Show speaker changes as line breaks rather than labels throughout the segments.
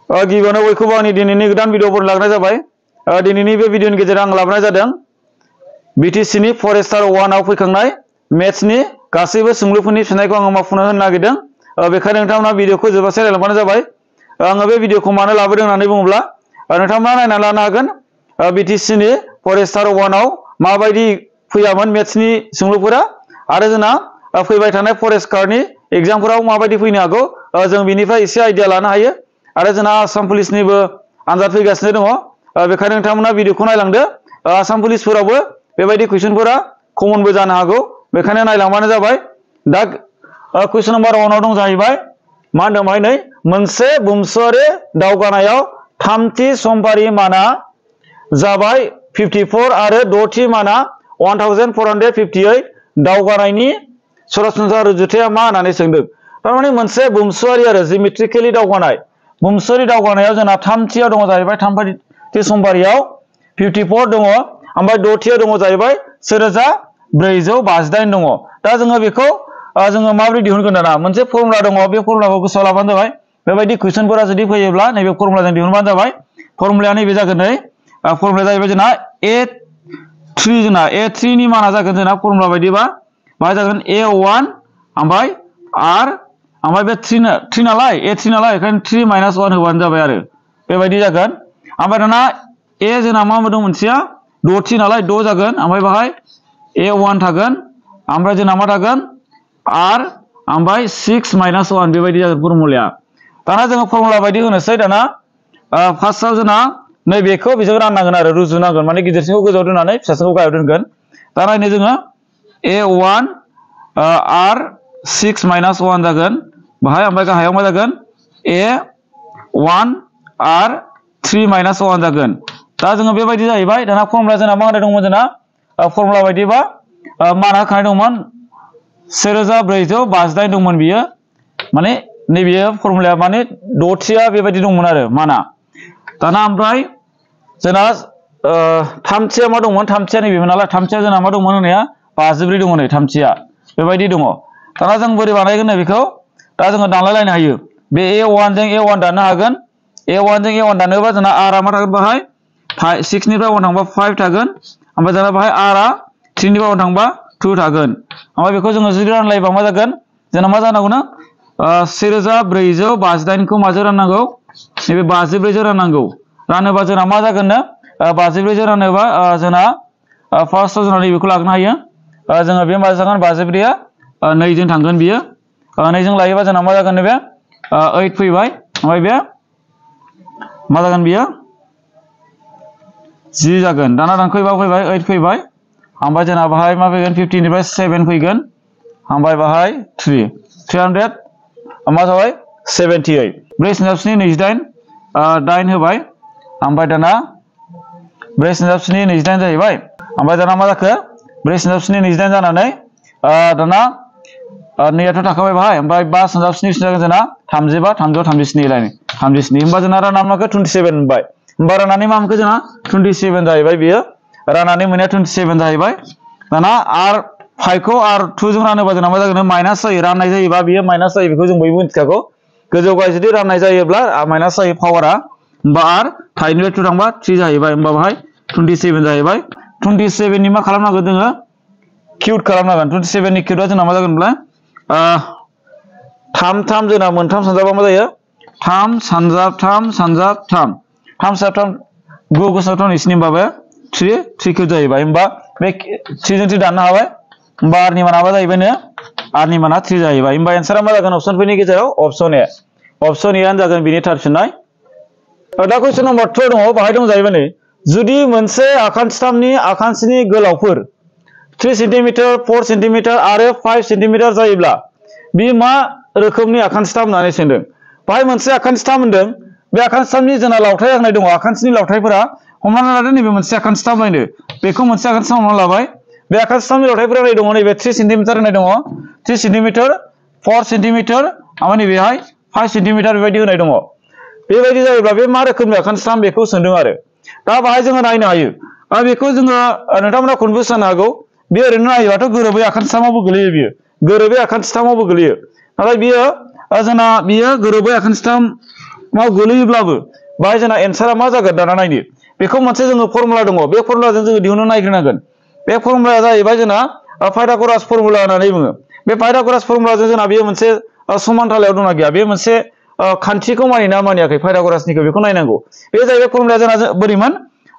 गिबियावनो बयखौबो आंनि दिनैनि गोदान भिडिअफोर लाग्राय जाबाय। दिनैनि बे भिडिअनि गेजेराव आं लाबोनाय जादों बिटिसिनि फरेस्टार 1 आव फैखांनाय मेथ्सनि गासैबो सोंलुफोरनि फिननायखौ आं मावफुंनो होनो नागिरदों। बेखायनो नोंथांमोना भिडिअखौ जोबजासे नायलांबानो जाबाय। आङो बे भिडिअखौ मानो लाबोदों होननानै बुङोब्ला नोंथांमोना नायना लानो हागोन बिटिसिनि फरेस्टार 1 आव माबायदि फैयामोन मेथ्सनि सोंलुफोरा आरो जोंना फैबाय थानाय फरेस्ट गार्डनि एग्जामफोराव माबायदि फैनो हागौ जों बिनिफ्राय एसे आइडिया लानो हायो। आरो जोंना आसाम पुलिसनिबो आनजाद फैगासिनो दङ। बेखायनो नोंथांमोना भिडिअखौ नायलांदो। आसाम पुलिसफोरावबो बेबायदि कुइसनफोरा कमनबो जानो हागौ। बेखायनो नायलांबानो जाबाय। दा कुइसन नम्बर 1 आव दं जाहैबाय मा होनदों बेहाय नै मोनसे बुंसुआरि दावगानायाव थामथि समफारि माना जाबाय 54 आरो द'थि माना 1458 दावगानायनि सरासनस्रा रुजुथाया मा होननानै सोंदों। थारमाने मोनसे बुंसुआरि आरो जिमेट्रिकेलि दावगानाय बुंसुआरि दावगानायाव जोंना थामथियाव दङ जाहैबाय थामथि समफारियाव 54 दङ। ओमफ्राय द'थियाव दङ जाहैबाय 4458 दङ। दा जोङो बेखौ जोङो माबोरै दिहुनगोन दाना मोनसे फर्मुला दङ। बे फर्मुलाखौ गोसोआव लाबानो जाबाय। बेबायदि कुइसनफोरा जुदि फैयोब्ला नैबे फर्मुलाजों दिहुनबानो जाबाय। फर्मुलाया नैबे जागोन नै फर्मुलाया जाहैबाय जोंना A3 जोंना A3 नि माना जागोन जोंना फर्मुला बायदिबा मा जागोन A1 ओमफ्राय R ओमफ्राय बे 3 नालाय A3 नालाय बेखायनो 3 - 1 होबानो जाबाय आरो बेबायदि जागोन। ओमफ्राय दाना A जोंना मा मोनदों मोनसेया 6 नालाय 6 जागोन। ओमफ्राय बाहाय A1 थागोन ओमफ्राय जोंना मा थागोन R ओमफ्राय 6 - 1 बेबायदि जागोन फर्मुलाया। दाना जोङो फर्मुला बायदि होनोसै। दाना फार्स्टआव जोंना नैबेखौ बेजों राननांगोन आरो रुजुनांगोन माने गिदिरसिनखौ गोजौआव दोननानै फिसासिनखौ गाहायाव दोनगोन। दाना नै जोङो A1 R 6 - 1 जागोन बाहाय। ओमफ्राय गाहायाव मा जागोन A1 R 3 - 1 जागोन। दा जोङो बेबायदि जाहैबाय। दाना फर्मुला जोंना मा होनाय दंमोन जोंना फर्मुला बायदिबा माना होखानाय दंमोन 4458 दंमोन बियो माने नैबे फर्मुलाया माने द'थिया बेबायदि दंमोन आरो माना। दाना ओमफ्राय जोंना थामथिया मा दंमोन थामथिया नैबेमोन नालाय थामथिया जोंना मा दंमोन होननाया 54 दङ नै थामथिया बेबायदि दङ। दाना जों बोरै बानायगोन बेखौ दा जोङो दानलायलायनो हायो। बे A1 जों A1 दाननो हागोन। A1 जों A1 दानोबा जोंना R आ मा थागोन बाहाय 6 निफ्राय 1 थांबा 5 थागोन। ओमफ्राय जोंना बाहाय R आ 3 निफ्राय 1 थांबा 2 थागोन। ओमफ्राय बेखौ जोङो जुदि रानलायोबा मा जागोन जोंना मा जानांगौ ना 4458 खौ माजों राननांगौ नैबे 54 जों राननांगौ। रानोबा जोंना मा जागोन नो 54 जों रानोबा जोंना फार्स्टआव जोंना नैबेखौ लागनो हायो। जोङो बे मा जागोन 54 आ 2 जों थांगोन बियो 2 जों लायोबा जोंना मा जागोन नैबे 8 फैबाय। ओमफ्राय बे मा जागोन बियो 10 जागोन। दाना दानख'योबा फैबाय 8 फैबाय। ओमफ्राय जोंना बाहाय मा फैगोन 50 निफ्राय 7 फैगोन। ओमफ्राय बाहाय 300 मा जाबाय 78 ब्रै स्नि 28 8 होबाय। ओमफ्राय दाना ब्रै स्नि 28 जाहैबाय। ओमफ्राय दाना मा जाखो ब्रै स्नि 28 जानानै दाना 2आथ' थाखाबाय बाहाय। ओमफ्राय 5 स्नि जागोन जोंना 35 337 लायनो 37 होमबा जोंना रानना माखो 27 मोनबाय। होमबा राननानै मा मोनखो जोंना 27 जाहैबाय बियो राननानै मोननाया 27 जाहैबाय। दाना R5 खौ R2 जों रानोबा जोंना मा जागोन माइनास जायो। राननाय जायोबा बियो माइनास जायो बेखौ जों बयबो मिथिखागौ। गोजौ गाहाय जुदि राननाय जायोब्ला माइनास जायो पावारा। होमबा R 5 निफ्राय 2 थांबा 3 जाहैबाय। होमबा बाहाय 27 जाहैबाय। 27 नि मा खालामनांगोन जोङो किउट खालामनांगोन। 27 नि किउटआ जोंना मा जागोनब्ला 3 जोंना मोनथाम सानजाबा मा जायो 3 सानजाब 3 सानजाब 3 3 सानजाब 3 9 गोसाब 3 इसनि माबाया 3 किउट जाहैबाय। होमबा बे 3 जों 3 दाननो हाबाय। होमबा R नि माना मा जाहैबाय नो R नि माना 3 जाहैबाय। होमबा एन्सारा मा जागोन अपसनफोरनि गेजेराव अपसन A जागोन बिनि थार फिननाय। दा कुइसन नम्बर 2 दङ बाहाय दं जाहैबाय नै जुदि मोनसे आखान्थिथामनि आखान्थिनि गोलावफोर 3 सेन्टिमिटार 4 सेन्टिमिटार आरो 5 सेन्टिमिटार जायोब्ला बे मा रोखोमनि आखान्थिथाम होननानै सोंदों। बाहाय मोनसे आखान्थिथाम होनदों। बे आखान्थिथामनि जोंना लावथाइ होनाय दङ। आखान्थिनि लावथाइफोरा हमनानै लादो नैबे मोनसे आखान्थिथाम नायनो बेखौ मोनसे आखान्थिथाम हमना लाबाय। बे आखान्थिथामनि लावथाइफोरा होनाय दङ नैबे 3 सेन्टिमिटार होनाय दङ 3 सेन्टिमिटार 4 सेन्टिमिटार ओमफ्राय नैबेहाय 5 सेन्टिमिटार बेबायदि होनाय दङ। बेबायदि जायोब्ला बे मा रोखोमनि आखान्थिथाम बेखौ सोंदों आरो। दा बाहाय जोङो नायनो हायो बेखौ जोङो नोंथांमोना कनफिउस जानो हागौ। बे ओरैनो नायोबाथ' गोरोबै आखान्थिथामावबो गोलैयो बियो गोरोबै आखान्थिथामावबो गोलैयो। नाथाय बियो जोंना बियो गोरोबै आखान्थिथाम माव गोलैयोब्लाबो बाहाय जोंना एन्सारा मा जागोन दाना नायनो बेखौ मोनसे जोङो फर्मुला दङ बे फर्मुलाजों जोङो दिहुननो नागिरनांगोन बे फर्मुलाया जाहैबाय जोंना पाइथागरास फर्मुला होननानै बुङो बे पाइथागरास फर्मुलाजों जोंना बेयो मोनसे समानथालायाव दंना गैया बे मोनसे खान्थिखौ मानिना मानियाखै पाइथागरासनिखौ बेखौ नायनांगौ बे जाहैबाय फर्मुलाया जोंना बोरैमोन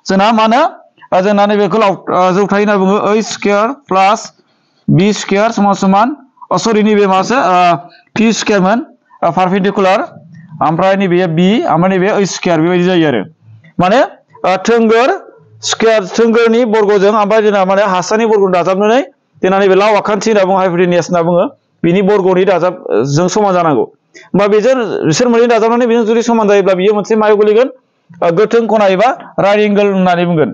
जोंना मा होनो जोंना नैबे गोलाव जौथाय होनना बुङो a square plus b square समान समान सरि नैबे मासो p स्क्वायरमोन पारपेन्डिकुलार ओमफ्राय नैबे b ओमफ्राय नैबे a स्क्वायर बेबायदि जायो आरो माने थोंगोर स्क्वायर थोंगोरनि बर्गजों ओमफ्राय जोंना माने हासानि बर्गजों दाजाबनानै जोंना नैबे लाव आखान्थि होनना बुङो हाइपोटेनियास होनना बुङो बिनि बर्गनि दाजाबजों समान जानांगौ होमबा बेजों बिसोर मोननै दाजाबनानै बेजों जुदि समान जायोब्ला बियो मोनसे मायाव गोलैगोन गोथों खना एबा राइट एंगल होननानै बुंगोन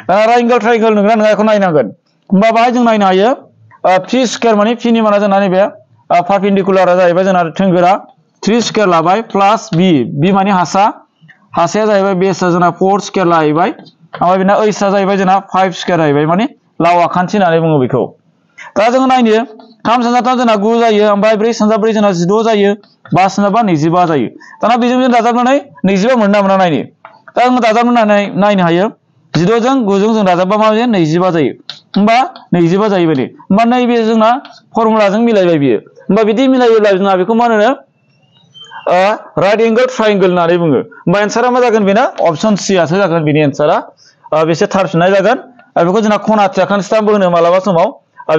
राइट एंगल ट्रायंगल नंगौना नङा बेखौ नायनांगोन होमबा बाहाय जों नायनो हायो p स्क्वायर माने p नि माना जोंना नैबे पारपेन्डिकुलारा जाहैबाय जोंना थोंगोरा 3 स्क्वायर लाबाय प्लास b माने हासाया जाहैबाय बेसआ जोंना 4 स्क्वायर लाहैबाय ओमफ्राय बेना ओइसआ जाहैबाय जोंना 5 स्क्वायर जाहैबाय माने लाव आखान्थि होननानै बुङो बेखौ दा जोङो नायनो 3 सानजा 3 जोंना 9 जायो ओमफ्राय 4 सानजा 4 जोंना 16 जायो 5 सानजा 5 25 जायो दाना बेजों जों दाजाबनानै 25 मोनना मोना नायनो दा जों दाजाबनानै नायनो हायो 16 जों 9 जों दाजाबबा मा जायो 25 जायो होमबा 25 जायो बायदि होमबा नैबे जोंना फर्मुलाजों मिलायबाय बियो होमबा बिदि मिलायोब्ला जोंना बेखौ मा होनो राइट एंगल ट्रायंगल होननानै बुङो होमबा एन्सारा मा जागोन बेना अपसन सि आसो जागोन बेनि एन्सारा बेसे थार फिननाय जागोन बेखौ जोंना खनाथि आखान्थिथामबो होनो मालाबा समाव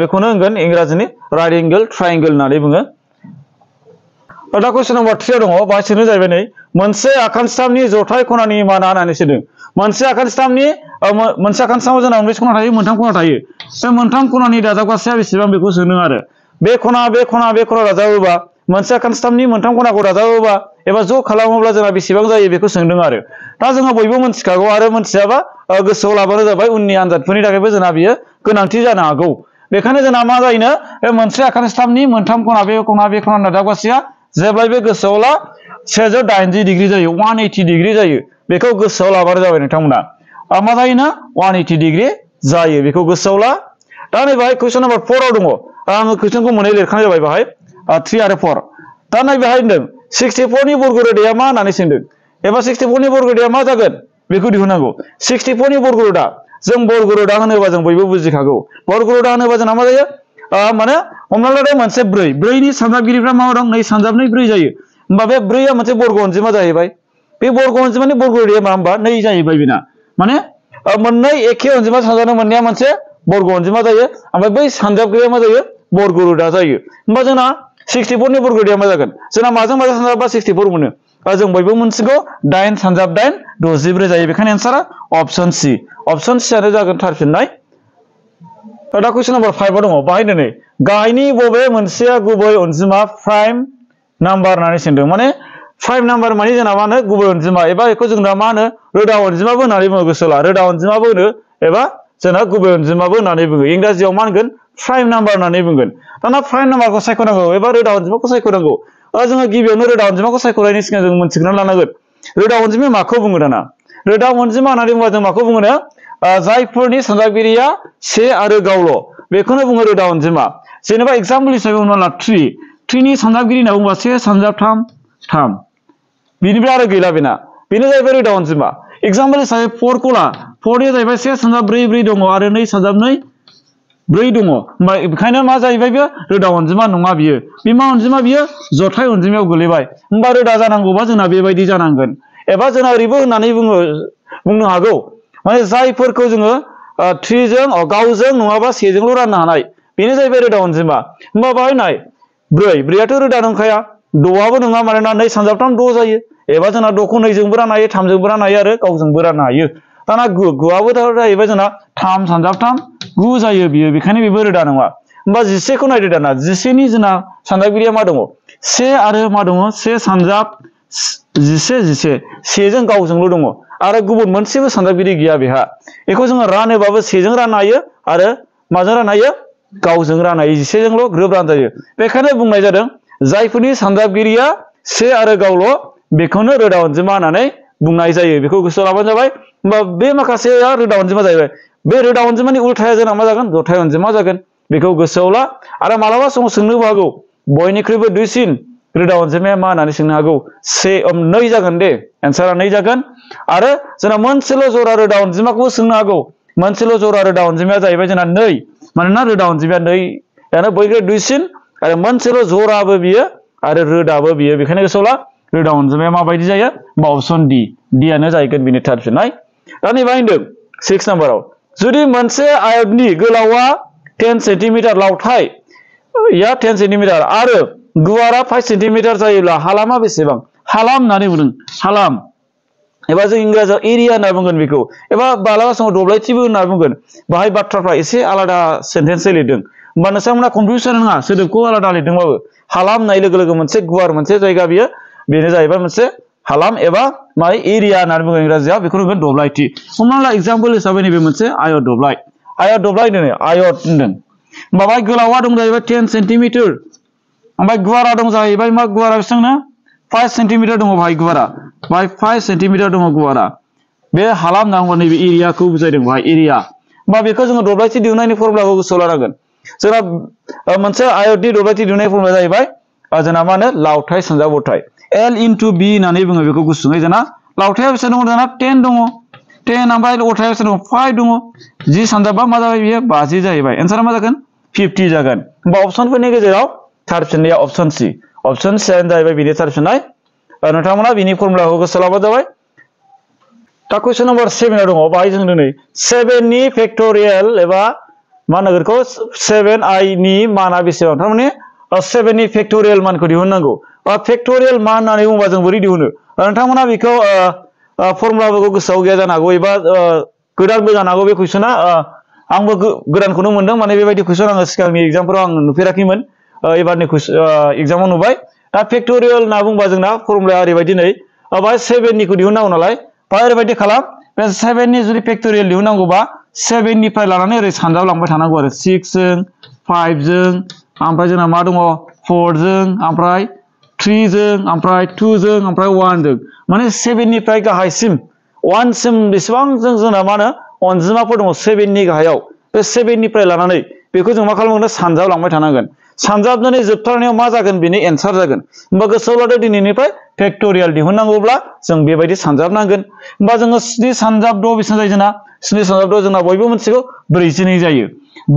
बेखौनो होनगोन इंराजिनि राइट एंगल ट्रायंगल होननानै बुङो दा कुइसन नम्बर 3 दङ बाहाय सोंनो जाहैबाय नै मोनसे आखान्थिथामनि जथाय खनानि माना होननानै सोंदों मोनसे आखान्थिथामाव जोंना मोनबेसे खना थायो मोनथाम खना थायो बे मोनथाम खनानि दाजाबगासेया बेसेबां बेखौ सोंदों आरो बे खना दाजाबोबा मोनसे आखान्थिथामनि मोनथाम खनाखौ दाजाबोबा एबा ज' खालामोब्ला जोंना बेसेबां जायो बेखौ सोंदों आरो दा जोंहा बयबो मिथिखागौ आरो मिथियाबा गोसोआव लाबानो जाबाय उननि आनजादफोरनि थाखायबो जोंना बियो गोनांथि जानो हागौ बेखायनो जोंना मा जायोनो बे मोनसे आखान्थिथामनि मोनथाम खना बे खना दाजाबगासेया जेब्लायबो गोसोआव ला 180 डिग्री जायो 180 डिग्री जायो बेखौ गोसोआव लाबानो जाबाय नोंथांमोना मा जायोना 180 डिग्री जायो बेखौ गोसोआव ला दा नै बाहाय कुइसन नम्बर 4 आव दङ आङो कुइसनखौ मोननै लिरखानाय जाबाय बाहाय 3 आरो 4 दा नै बेहाय होनदों 64 नि बर्ग रोदाया मा होननानै सोंदों एबा 64 नि बर्ग रोदाया मा जागोन बेखौ दिहुननांगौ 64 नि बर्ग रोदा जों बर्ग रोदा होनोबा जों बयबो बुजिखागौ बर्ग रोदा होनोबा जोंना मा जायो माने हमना लादो मोनसे 4 नि सानजाबगिरिफ्रा मा दं 2 सानजाब 2 4 जायो होमबा बे 4 आ मोनसे बर्ग अनजिमा जाहैबाय बे बर्ग अनजिमानि बर्ग रोदाया मा होमबा 2 जाहैबाय बेना माने मोननै एखे अनजिमा सानजाबनो मोननाया मोनसे बर्ग अनजिमा जायो ओमफ्राय बै सानजाबगिरिया मा जायो बर्ग रोदा जायो होमबा जोंना 64 नि बर्ग रोदाया मा जागोन जोंना माजों सानजाबबा 64 मोनो जों बयबो मोनथिगौ 8 सानजाब 8 64 जायो बेखायनो एन्सारा अपसन सि आनो जागोन थार फिननाय दा कुइसन नम्बर 5 आव दङ बाहाय नै गाहायनि बबे मोनसेया गुबै अनजिमा प्राइम नाम्बार होननानै सोंदों माने प्राइम नाम्बार माने जोंना मा होनो गुबै अनजिमा एबा बेखौ जोंना मा होनो रोदा अनजिमाबो होननानै बुङो गोसोला रोदा अनजिमाबो होनो एबा जोंना गुबै अनजिमाबो होननानै बुङो इंराजियाव मा होनगोन प्राइम नाम्बार होननानै बुंगोन दाना प्राइम नाम्बारखौ सायख'नांगौ एबा रोदा अनजिमाखौ सायख'नांगौ जोङो गिबियावनो रोदा अनजिमाखौ सायख'नायनि सिगां जों मोनथिग्रोना लानांगोन रोदा अनजिमाया माखौ बुङो दाना रोदा अनजिमा होननानै बुङोबा जों माखौ बुङो जायफोरनि सानजाबगिरिया 1 आरो गावल' बेखौनो बुङो रोदा अनजिमा जेनेबा एग्जाम्पल हिसाबै हमना ला 3 नि सानजाबगिरि होनना बुङोबा 1 सानजाब 3 बिनिफ्राय आरो गैला बेनो जाहैबाय रोदा अनजिमा एग्जाम्पल हिसाबै 4 खौ ला 4 नि जाहैबाय 1 सानजाब 4 दङ आरो 2 सानजाब 4 दङ होमबा बेखायनो मा जाहैबाय बेयो रोदा अनजिमा नङा बियो बे मा अनजिमा बियो जथाय अनजिमायाव गोलैबाय होमबा रोदा जानांगौबा जोंना बेबायदि जानांगोन एबा जोंना ओरैबो होननानै बुंनो हागौ माने जायफोरखौ जोङो 3 जों गावजों नङाबा 1 जोंल' राननो हानाय बेनो जाहैबाय रोदा अनजिमा होमबा बाहाय नाय 4 रोदा नंखाया 6 आबो नङा मानोना 2 सानजाब 3 6 जायो एबा जोंना 6 खौ 2 जोंबो राननो हायो 3 जोंबो राननो हायो आरो गावजोंबो राननो हायो दाना 9 आबो जाहैबाय जोंना 3 सानजाब 3 9 जायो बियो बेखायनो बेबो रोदा नङा होमबा 11 खौ नायदो दाना 11 नि जोंना सानजाबगिरिया मा दङ 1 आरो मा दङ 1 सानजाब 11 जों गावजोंल' दङ आरो गुबुन मोनसेबो सानजाबगिरि गैया बेहा बेखौ जोङो रानोबाबो 1 जों राननो हायो आरो माजों राननो हायो गावजों राननो हायो 11 जोंल' ग्रोब रानजायो बेखायनो बुंनाय जादों जायफोरनि सानजाबगिरिया 1 आरो गावल' बेखौनो रोदा अनजिमा होननानै बुंनाय जायो बेखौ गोसोआव लाबानो जाबाय होमबा बे माखासेया रोदा अनजिमा जाहैबाय बे रोदा अनजिमानि उल्थाया जोंना मा जागोन जथाय अनजिमा जागोन बेखौ गोसोआव ला आरो मालाबा समाव सोंनोबो हागौ बयनिख्रुइबो दुइसिन रोदा अनजिमाया मा होननानै सोंनो हागौ 2 जागोन दे एन्सारा 2 जागोन आरो जोंना मोनसेल' जरा रोदा अनजिमाखौबो सोंनो हागौ मोनसेल' जरा रोदा अनजिमाया जाहैबाय जोंना 2 मानोना रोदा अनजिमाया 2 यानो बयनिख्रुइ दुइसिन आरो मोनसेल' जराबो बियो आरो रोदाबो बियो बेखायनो गोसोआव ला रोदा अनजिमाया माबायदि जायो बा अप्शन डि डिआनो जाहैगोन बिनि थार फिननाय दा नैबे होनदों 6 नाम्बाराव जुदि मोनसे आयतनि गोलावा 10 सेन्टिमिटार लावथाय या 10 सेन्टिमिटार आरो गुवारा 5 सेन्टिमिटार जायोब्ला हालामा बेसेबां हालाम होननानै बुंदों हालाम एबा जों इंराजियाव एरिया होनना बुंगोन बेखौ एबा मालाबा समाव दब्लायथिबो होनना बुंगोन बाहाय बाथ्राफ्रा एसे आलादा सेन्टेन्स लिरदों होमबा नोंथांमोना कनफिउसन नङा सोदोबखौ आलादा लिरदोंबाबो हालाम होननाय लोगो लोगो मोनसे गुवार मोनसे जायगा बियो बेनो जाहैबाय मोनसे हालाम एबा माय एरिया होननानै बुङो इंराजियाव बेखौ होनगोन दब्लायथि हमना ला एग्जाम्पल हिसाबै नैबे मोनसे आयत दब्लाय होनो आयत होनदों होमबा बाहाय गोलावा दं जाहैबाय 10 सेन्टिमिटार ओमफ्राय गुवारा दं जाहैबाय मा गुवारा बेसेबांनो 5 सेन्टिमिटार दङ बाहाय गुवारा बाहाय 5 सेन्टिमिटार दङ गुवारा बे हालाम होनना बुङोबा नैबे एरियाखौ बुजायदों बाहाय एरिया होमबा बेखौ जोङो दब्लायथि दिहुननायनि फर्मुलाखौ गोसोआव लानांगोन जोंना मोनसे आयतनि दब्लायथि दिहुननाय फर्मुला जाहैबाय जोंना मा होनो लावथाय सानजाब अरथाय L into B होननानै बुङो बेखौ गुसुङै जोंना लावथाया बेसेबां दङ जोंना 10 दङ 10 ओमफ्राय अरथाया बेसेबां दङ 5 दङ जि सानजाबा मा जाबाय बियो 50 जाहैबाय एन्सारा मा जागोन 50 जागोन होमबा अपसनफोरनि गेजेराव थार फिननाया अपसन C अपसन C आनो जाहैबाय बिनि थार फिननाय नोंथांमोना बिनि फर्मुलाखौ गोसोआव लाबानो जाबाय दा कुइसन नम्बर 7 आव दङ बाहाय जों दिनै 7 नि फेक्टोरियेल एबा मा होनो बेखौ 7i नि माना बेसेबां थारमाने 7 नि फेक्टोरियेल मानखौ दिहुननांगौ फेक्टोरियेल मान होननानै बुङोबा जों बोरै दिहुनो नोंथांमोना बेखौ फर्मुलाफोरखौ गोसोआव गैया जानो हागौ एबा गोदानबो जानो हागौ बे कुइसना आंबो गोदानखौनो मोनदों माने बेबायदि कुइसन आङो सिगांनि एग्जामफोराव आं नुफेराखैमोन एबारनि एग्जामाव नुबाय दा फेक्टोरियेल होनना बुंबा जोंना फर्मुलाया ओरैबायदि नै बाहाय 7 निखौ दिहुननांगौ नालाय बाहाय ओरैबायदि खालाम बे 7 नि जुदि फेक्टोरियेल दिहुननांगौबा 7 निफ्राय लानानै ओरै सानजाबलांबाय थानांगौ आरो 6 जों 5 जों ओमफ्राय जोंना मा दङ 4 जों ओमफ्राय 3 जों ओमफ्राय 2 जों ओमफ्राय 1 जों माने 7 निफ्राय गाहायसिम 1 सिम बेसेबां जोंना मा होनो अनजिमाफोर दङ 7 नि गाहायाव बे 7 निफ्राय लानानै बेखौ जों मा खालामगोन सानजाबलांबाय थानांगोन सानजाबनानै जोबथारनायाव मा जागोन बेनि एन्सार जागोन होमबा गोसोआव लादो दिनैनिफ्राय फेक्टोरियेल दिहुननांगौब्ला जों बेबायदि सानजाबनांगोन होमबा जोङो 7 सानजाब 6 बेसेबां जायो जोंना 7 सानजाब 6 जोंना बयबो मिथिगौ 42 जायो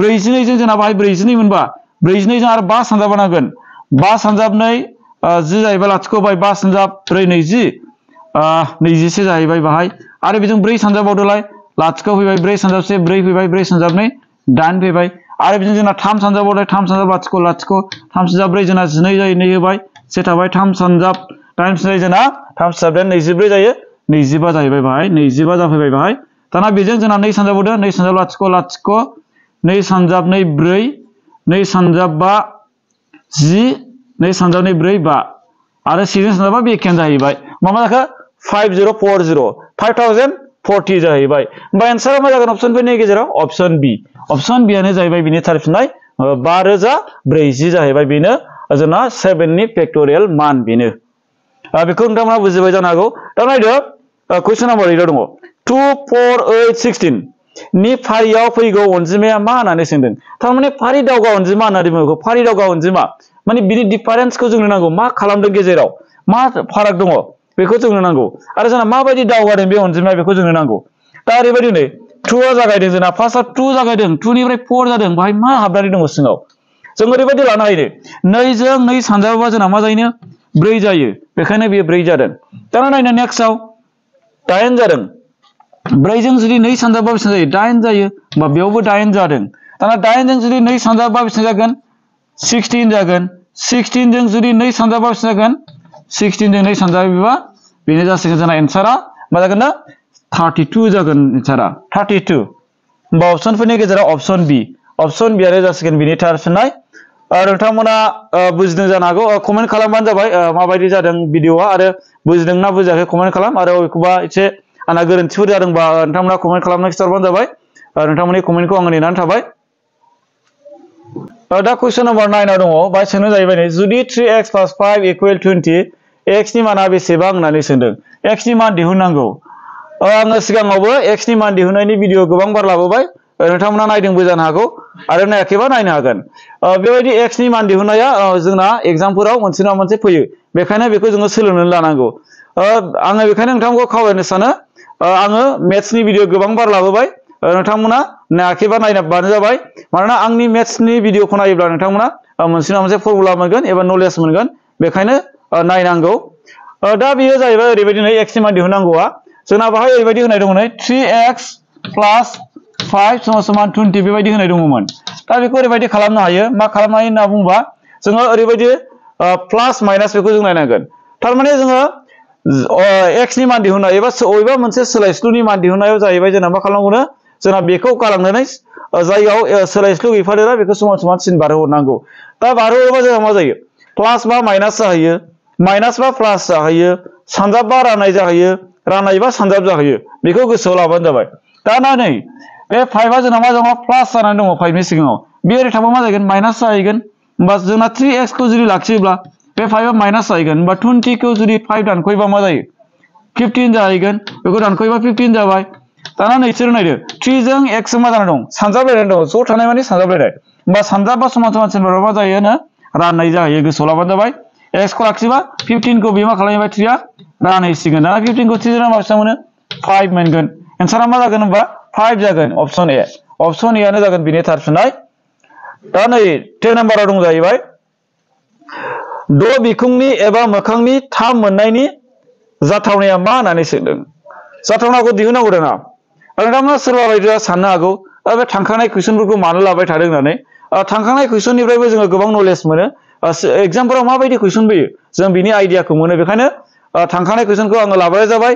42 जों जोंना बाहाय 42 मोनबा 42 जों आरो 5 सानजाबनांगोन 5 सानजाब 2 जि जाहैबाय लाथिख' बाय 5 सानजाब 4 20 20 जाहैबाय बाहाय आरो बेजों 4 सानजाबावदोलाय लाथिख' फैबाय 4 सानजाब 1 4 फैबाय 4 सानजाब 2 8 फैबाय आरो बेजों जोंना 3 सानजाबावदोलाय 3 सानजाब लाथिख' लाथिख' 3 सानजाब 4 जोंना 12 जायो 2 होबाय से थाबाय 3 सानजाब 8 जायो जोंना 3 सानजाब 24 जायो 25 जाहैबाय बाहाय 25 जाफैबाय बाहाय दाना बेजों जोंना 2 सानजाबावदो 2 सानजाब लाथिख' लाथिख' 2 सानजाब 2 4 2 सानजाब 5 10 2 सानजाब 2 4 5 आरो 6 सानजाबा बे एखेयानो जाहैबाय मा जाखो 5040 5040 जाहैबाय होमबा एन्सारा मा जागोन अपसनफोरनि गेजेराव अपसन बि अपसन बि आनो जाहैबाय बिनि थार फिननाय 5040 जाहैबाय बेनो जोंना 7 नि फेक्टोरियेल मान बेनो बेखौ नोंथांमोना बुजिबाय जानो हागौ दा नायदो कुइसन नम्बर 8 दङ 2 4 8 16 नि फारियाव फैगौ अनजिमाया मा होननानै सोंदों थारमाने फारि दावगा अनजिमा होननानै बुङो फारि दावगा अनजिमा माने बिनि डिफारेन्सखौ जोंनो नांगौ मा खालामदों गेजेराव मा फाराग दङ बेखौ जोंनो नांगौ आरो जोंना माबायदि दावगादों बे अनजिमाया बेखौ जोंनो नांगौ दा ओरैबायदि नै 2 आ जागायदों जोंना फार्स्टआव 2 जागायदों 2 निफ्राय 4 जादों बाहाय मा हाबनानै दङ सिङाव जों ओरैबायदि लानो हायो 2 जों 2 सानजाबोबा जोंना मा जायो 4 जायो बेखायनो बेयो 4 जादों दाना नायनो नेक्स्टआव 8 जादों 4 जों जुदि 2 सानजाबा बेसेबां जायो 8 जायो होमबा बेयावबो 8 जादों दाना 8 जों जुदि 2 सानजाबा बेसेबां जागोन 16 जागोन 16 जों जुदि 2 सानजाबा बेसेबां जागोन 16 जों 2 सानजाबा बेनो जासिगोन जोंना एन्सारा मा जागोन 32 जागोन एन्सारा 32 होमबा अपसनफोरनि गेजेराव अपसन बि आरो जासिगोन बिनि थार फिननाय नोंथांमोना बुजिदों जानो हागौ कमेन्ट खालामबानो जाबाय माबायदि जादों भिडिअआ आरो बुजिदोंना बुजियाखै कमेन्ट खालाम आरो एखौबा एसे आंना गोरोन्थिफोर जादोंबा नोंथांमोना कमेन्ट खालामना खिथाहरबानो जाबाय नोंथांमोननि कमेन्टखौ आं नेनानै थाबाय दा कुइसन नम्बर 9 आव दङ बाय सोंनो जाहैबाय नै जुदि 3x + 5 = 20 x नि माना बेसेबां होननानै सोंदों x नि मान दिहुननांगौ आङो सिगाङावबो x नि मान दिहुननायनि भिडिअ गोबां बार लाबोबाय नोंथांमोना नायदोंबो जानो हागौ आरो नायाखैबा नायनो हागोन बेबायदि x नि मान दिहुननाया जोंना एग्जामफोराव मोनसे नङा मोनसे फैयो बेखायनो बेखौ जोङो सोलोंनानै लानांगौ आङो बेखायनो नोंथांखौ खावलायनो सानो आङो मेथ्सनि भिडिअ गोबां बार लाबोबाय नोंथांमोना नायाखैबा नायबानो जाबाय मानोना आंनि मेथ्सनि भिडिअखौ नायोब्ला नोंथांमोना मोनसे नङा मोनसे फर्मुला मोनगोन एबा नलेज मोनगोन बेखायनो नायनांगौ दा बेयो जाहैबाय ओरैबायदि नै x नि मान दिहुननांगौआ जोंना बाहाय ओरैबायदि होनाय दङ नै 3x + 5 = 20 बेबायदि होनाय दङमोन दा बेखौ ओरैबायदि खालामनो हायो मा खालामनो हायो होनना बुङोबा जोङो ओरैबायदि प्लास माइनास बेखौ जों नायनांगोन थारमाने जोङो x नि मान दिहुननाय एबा बबेबा मोनसे सोलायस्लुनि मान दिहुननायाव जाहैबाय जोंना मा खालामगोन जोंना बेखौ गालांनानै जायगायाव सोलायस्लु गैफादेरा बेखौ समान समान सिन बारहोहरनांगौ दा बारहोहरोबा जोंहा मा जायो प्लास बा माइनास जाहैयो माइनास बा प्लास जाहैयो सानजाब बा राननाय जाहैयो राननाय बा सानजाब जाहैयो बेखौ गोसोआव लाबानो जाबाय दा नै बे 5 आ जोंना मा दङ प्लास जानानै दङ 5 नि सिगाङाव बे ओरै थांबा मा जागोन माइनास जाहैगोन होमबा जोंना 3x खौ जुदि लाखियोब्ला बे 5 आ माइनास जाहैगोन होमबा 20 खौ जुदि 5 दानख'योबा मा जायो 15 जाहैगोन बेखौ दानख'योबा 15 जाबाय दाना नैसोर नायदो 3 जों x जों मा जाना दं सानजाबलायनाय दं ज' थानाय माने सानजाबलायनाय होमबा सानजाब बा समान समान सिन बारबा मा जायो राननाय जाहैयो गोसोआव लाबानो जाबाय x खौ लाखिबा 15 खौ बे मा खालामबाय 3 आ रानहैसिगोन दाना 15 खौ 3 जों मा बेसेबां मोनो 5 मोनगोन एन्सारा मा जागोन होनबा 5 जागोन अप्शन ए आनो जागोन बिनि थार फिननाय दा नै 10 नाम्बाराव दं जाहैबाय द' बिखुंनि एबा मोखांनि थाम मोननायनि जाथावनाया मा होननानै सोंदों जाथावनाखौ दिहुननांगौ दाना नोंथांमोना सोरबा बायदिया साननो हागौ बे थांखांनाय कुइसनफोरखौ मानो लाबाय थादों होननानै थांखांनाय कुइसननिफ्रायबो जोङो गोबां नलेज मोनो एग्जामफोराव माबायदि कुइसन फैयो जों बिनि आइडियाखौ मोनो बेखायनो थांखांनाय कुइसनखौ आङो लाबाय जाबाय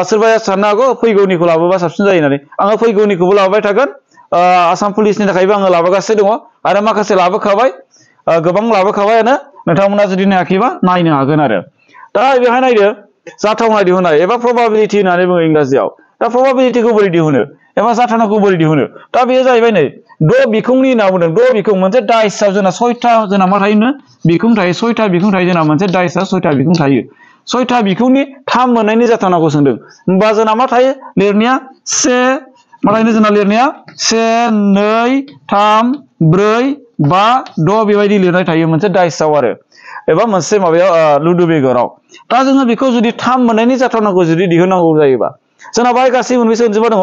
सोरबाया साननो हागौ फैगौनिखौ लाबोबा साबसिन जायो होननानै आङो फैगौनिखौबो लाबाय थागोन आसाम पुलिसनि थाखायबो आङो लाबोगासिनो दङ आरो माखासे लाबोखाबाय गोबां लाबोखाबायानो नोंथांमोना जुदि नायाखैबा नायनो हागोन आरो दा बेहाय नायदो जाथावना दिहुननाय एबा probability होननानै बुङो इंराजियाव दा probabilityखौ बोरै दिहुनो एबा जाथावनाखौ बोरै दिहुनो दा बेयो जाहैबाय नै द' बिखुंनि होनना बुंदों द' बिखुं मोनसे डाइसआव जोंना 6था जोंना मा थायोनो बिखुं थायो 6था बिखुं थायो जोंना मोनसे डाइसआव 6था बिखुं थायो 6था बिखुंनि थाम मोननायनि जाथावनाखौ सोंदों होमबा जोंना मा थायो लिरनाया मा थायो जोंना लिरनाया 1 2 3 4 5 6 बेबायदि लिरनाय थायो मोनसे डाइसआव आरो एबा मोनसे माबायाव लुदु बेगराव दा जोङो बेखौ जुदि थाम मोननायनि जाथावनाखौ जुदि दिहुननांगौ जायोबा जोंना बाहाय गासै मोनबेसे अनजिमा दङ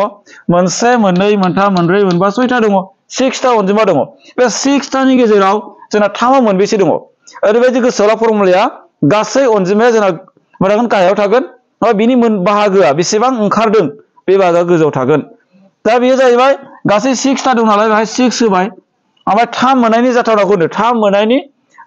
1 2 3 4 5 6था दङ 6था अनजिमा दङ बे 6थानि गेजेराव जोंना थामआ मोनबेसे दङ ओरैबायदि गोसोआव ला फर्मुलाया गासै अनजिमाया जोंना मोनगोन गाहायाव थागोन बिनि बाहागोआ बेसेबां ओंखारदों बे बाहागोआ गोजौआव थागोन दा बेयो जाहैबाय गासै 6था दं नालाय बेहाय 6 होबाय ओमफ्राय थाम मोननायनि जाथावनाखौ होनो थाम मोननायनि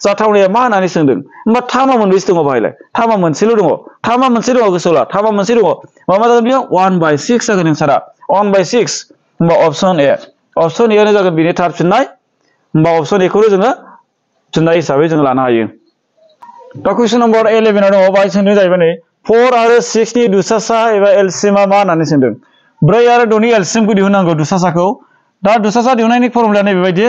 जाथावनाया मा होननानै सोंदों होमबा थामा मोनबेसे दङ बाहायलाय थामा मोनसेल' दङ थामा मोनसे दङ गोसोआव ला थामा मोनसे दङ मा जागोन बेयो 1/6 जागोन एन्सारा 1/6 होमबा अप्शन ए आनो जागोन बिनि थार फिननाय होमबा अप्शन ए खौनो जोङो फिननाय हिसाबै जों लानो हायो दा कुइसन नम्बर 11 आव दङ बाहाय सोंदों जाहैबाय नै 4 आरो 6 नि दुसासा एबा एलसिएमआ मा होननानै सोंदों 4 आरो 6 नि एलसिएमखौ दिहुननांगौ दुसासाखौ दा दुसासा दिहुननायनि फर्मुलाया नै बेबायदि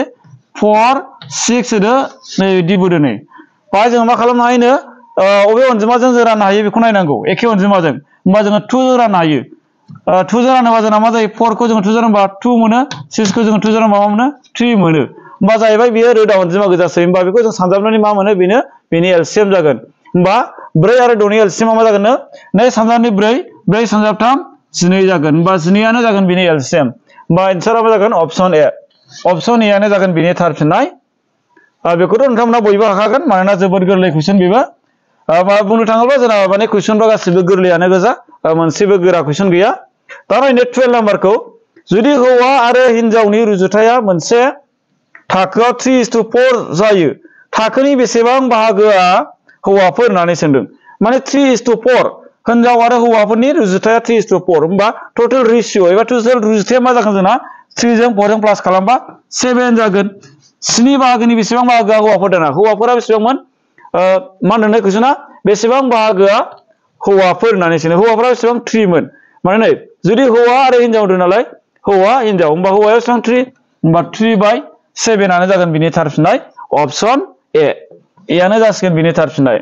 4 6 होदो नै बिदि बोदो नै बाहाय जों मा खालामनो हायोनो अबे अनजिमाजों जों राननो हायो बेखौ नायनांगौ एखे अनजिमाजों होमबा जोङो 2 जों राननो हायो 2 जों रानोबा जोंना मा जायो 4 खौ जोङो 2 जों रानबा 2 मोनो 6 खौ जोङो 2 जों रानबा मा मोनो 3 मोनो होमबा जाहैबाय बेयो रोदा अनजिमा गोजासै होमबा बेखौ जों सानजाबनानै मा मोनो बेनि एलसिएम जागोन होमबा 4 आरो 6 नि एलसिएमआ मा जागोन 2 सानजाबनानै 4 4 सानजाब 3 12 जागोन होमबा 12 आनो जागोन बिनि एलसिएम होमबा एन्सारा मा जागोन अप्शन ए आनो जागोन बिनि थार फिननाय बेखौथ' नोंथांमोना बयबो हाखागोन मानोना जोबोद गोरलै कुइसन बेबो बुंनो थाङोब्ला जोंना माने कुइसनफ्रा गासिबो गोरलैयानो गोजा मोनसेबो गोरा कुइसन गैया दा नायनो 12 नाम्बारखौ जुदि हौवा आरो हिनजावनि रुजुथाया मोनसे थाखोआव 3:4 जायो थाखोनि बेसेबां बाहागोआ हौवाफोर होननानै सोंदों माने 3:4 हिनजाव आरो हौवाफोरनि रुजुथाया 3:4 होमबा टटेल रेशियो एबा टटेल रुजुथाया मा जागोन जोंना 3 जों 4 जों प्लास खालामबा 7 जागोन 7 बाहागोनि बेसेबां बाहागोआ हौवाफोर दाना हौवाफोरा बेसेबांमोन मा होनदों कुइसना बेसेबां बाहागोआ हौवाफोर होननानै सोंदों हौवाफोरा बेसेबां 3 मोन माने नै जुदि हौवा आरो हिनजाव होनदों नालाय हौवा हिनजाव होमबा हौवाया बेसेबां 3 होमबा 3/7 आनो जागोन बिनि थार फिननाय अप्शन ए आनो जासिगोन बिनि थार फिननाय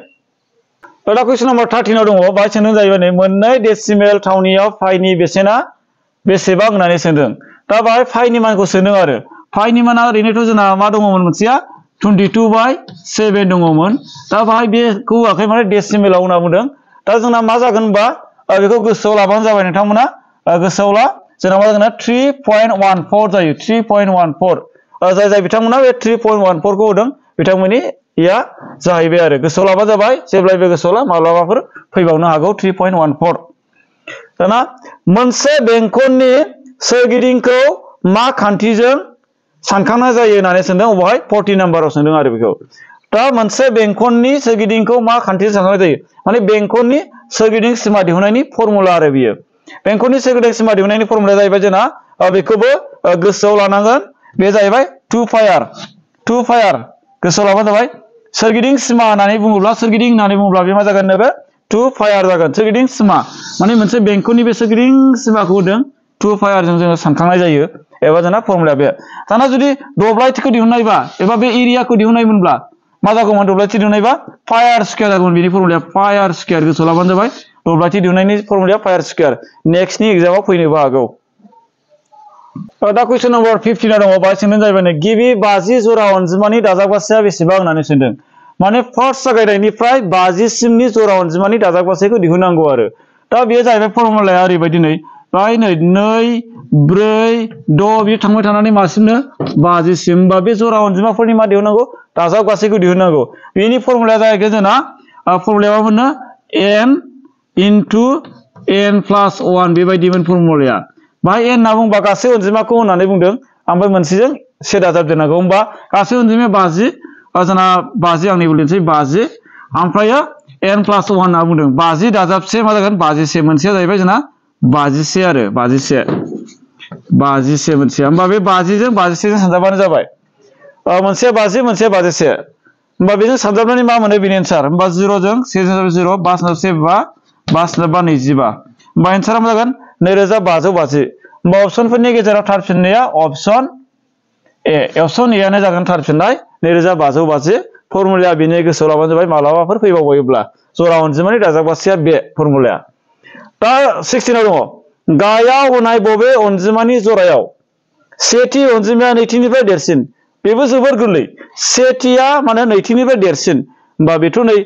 दा कुइसन नम्बर 13 आव दङ बाहाय सोंदों जाहैबाय नै मोननै डेसिमेल थावनियाव पाइनि बेसेना बेसेबां होननानै सोंदों दा बाहाय पाइनि मानखौ सोंदों आरो फाइनि माना ओरैनोथ' जोंना मा दङमोन मोनसेया 22/7 दङमोन दा बाहाय बेखौ होआखै माने डेसिमेलाव होनना बुंदों दा जोंना मा जागोन होनबा बेखौ गोसोआव लाबानो जाबाय नोंथांमोना गोसोआव ला जोंना मा जागोन 3.14 जायो 3.14 जाय बिथांमोना बे 3.14 खौ होदों बिथांमोननि या जाहैबाय आरो गोसोआव लाबा जाबाय जेब्लायबो गोसोआव ला माब्लाबाफोर फैबावनो हागौ 3.14 दाना मोनसे बेंखननि सोरगिदिंखौ मा खान्थिजों सानखांनाय जायो होननानै सोंदों अबहाय 40 नाम्बाराव सोंदों आरो बेखौ दा मोनसे बेंखननि सोरगिदिंखौ मा खान्थिजों सानखांनाय जायो माने बेंखननि सोरगिदिं सिमा दिहुननायनि फर्मुला आरो बियो बेंखननि सोरगिदिं सिमा दिहुननायनि फर्मुलाया जाहैबाय जोंना बेखौबो गोसोआव लानांगोन बे जाहैबाय 2 पाइ r गोसोआव लाबानो जाबाय सोरगिदिं सिमा होननानै बुङोब्ला बे मा जागोन नैबे 2 पाइ r जागोन सोरगिदिं सिमा माने मोनसे बेंखननि बे सोरगिदिं सिमाखौ होदों 2 पाइ r जों जोङो सानखांनाय जायो एबा जोंना फर्मुलाया बे दाना जुदि दब्लायथिखौ दिहुननायबा एबा बे एरियाखौ दिहुननायमोनब्ला मा जागौमोन दब्लायथि दिहुननायबा पाइ r स्क्वायर जागौमोन बेनि फर्मुलाया पाइ r स्क्वायर गोसोआव लाबानो जाबाय दब्लायथि दिहुननायनि फर्मुलाया पाइ r स्क्वायर नेक्स्टनि एग्जामाव फैनोबो हागौ दा कुइसन नम्बर 15 दङ बाहाय सोंदों जाहैबाय गिबि 50 जरा अनजिमानि दाजाबगासेया बेसेबां होननानै सोंदों माने फार्स्ट जागायनायनिफ्राय 50 सिमनि जरा अनजिमानि दाजाबगासेखौ दिहुननांगौ आरो दा बेयो जाहैबाय फर्मुलाया ओरैबायदि नै बाहाय नै 2 4 6 बियो थांबाय थानानै मासिमनो 50 सिम बा बे जरा अनजिमाफोरनि मा दिहुननांगौ दाजाबगासेखौ दिहुननांगौ बेनि फर्मुलाया जाहैबाय जोंना फर्मुलाया मा मोनो n into n plus 1 बेबायदिमोन फर्मुलाया बाहाय n होनना बुंबा गासै अनजिमाखौ होननानै बुंदों ओमफ्राय मोनसेजों से दाजाबदेरनांगौ होमबा गासै अनजिमाया 50 जोंना 50 आंनि लिरनोसै 50 ओमफ्राय n plus 1 होनना बुंदों 50 दाजाबसे मा जागोन 51 मोनसेया जाहैबाय जोंना 51 आरो 51 मोनसेया होमबा बे 50 जों 51 जों सानजाबानो जाबाय मोनसेया 50 मोनसेया 51 होमबा बेजों सानजाबनानै मा मोनो बेनि एन्सार होमबा 0 जों 1 जों 0 5 जों 1 5 जों 25 होमबा एन्सारा मा जागोन 2550 होमबा अपसनफोरनि गेजेराव थार फिननाया अपसन ए आनो जागोन थार फिननाय 2550 फर्मुलाया बेनि गोसोआव लाबानो जाबाय मालाबाफोर फैबावबायोब्ला जरा अनजिमानि दाजाबगासेया बे फर्मुलाया दा 16 आव दङ गाहायाव होनाय बबे अनजिमानि जरायाव सेथि अनजिमाया नैथिनिफ्राय देरसिन बेबो जोबोर गोरलै सेथिया माने नैथिनिफ्राय देरसिन होमबा बेथ' नै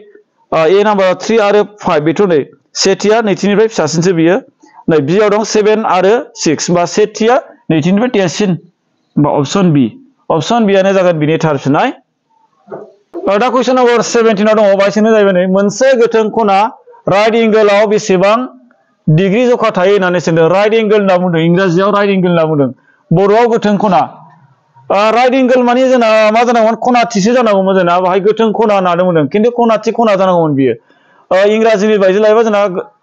ए नाम्बार 3 आरो 5 बेथ' नै सेथिया नैथिनिफ्राय फिसासिनसो बियो नै बियाव दं 7 आरो 6 होमबा सेथिया नैथिनिफ्राय देरसिन होमबा अपसन बि आनो जागोन बिनि थार फिननाय दा कुइसन नम्बर 17 आव दङ बाहाय सोंनाय जाहैबाय मोनसे गोथों खना राइट एंगोलाव बेसेबां डिग्री जखा थायो होननानै सोंदों राइट एंगोल होनना बुंदों इंराजियाव राइट एंगोल होनना बुंदों बर'आव गोथों खना राइट एंगोल माने जोंना मा जानांगौमोन खनाथिसो जानांगौमोन जोंना बाहाय गोथों खना होननानै बुंदों खिन्थु खनाथि खना जानांगौमोन बियो इंराजिनि बायदि लायोबा जोंना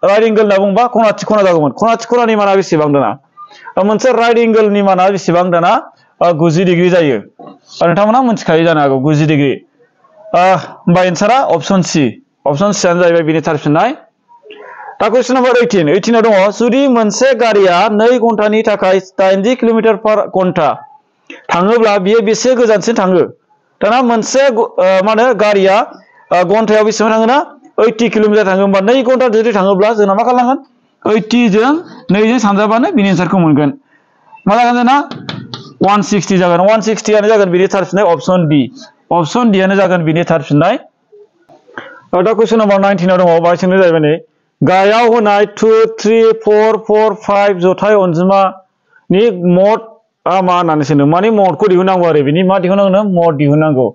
राइट एंगोल होनना बुंबा खनाथि खना जागौमोन खनाथि खनानि माना बेसेबां दाना मोनसे राइट एंगोलनि माना बेसेबां दाना 90 डिग्री जायो नोंथांमोना मिथिखायो जानो हागौ 90 डिग्री होमबा एन्सारा अपसन सि आनो जाहैबाय बिनि थार फिननाय दा कुइसन नम्बर 18 आव दङ जुदि मोनसे गारिया 2 घन्टानि थाखाय 80 किलोमिटार पर घन्टा थाङोब्ला बियो बेसे गोजानसिम थाङो दाना मोनसे मा होनो गारिया घन्टायाव बेसेबां थाङोना 80 किलोमिटार थाङो होमबा 2 घन्टा जुदि थाङोब्ला जोंना मा खालामनांगोन 80 जों 2 जों सानजाबानो बिनि एन्सारखौ मोनगोन मा जागोन जोंना 160 जागोन 160 आनो जागोन बिनि थार फिननाय अपसन डि आनो जागोन बिनि थार फिननाय दा कुइसन नम्बर 19 आव दङ बाहाय सोंनाय जाहैबाय गाहायाव होनाय 2 3 4 4 5 जथाय अनजिमानि मड मा होननानै सोंदों माने मडखौ दिहुननांगौ आरो बिनि मा दिहुननांगौ मड दिहुननांगौ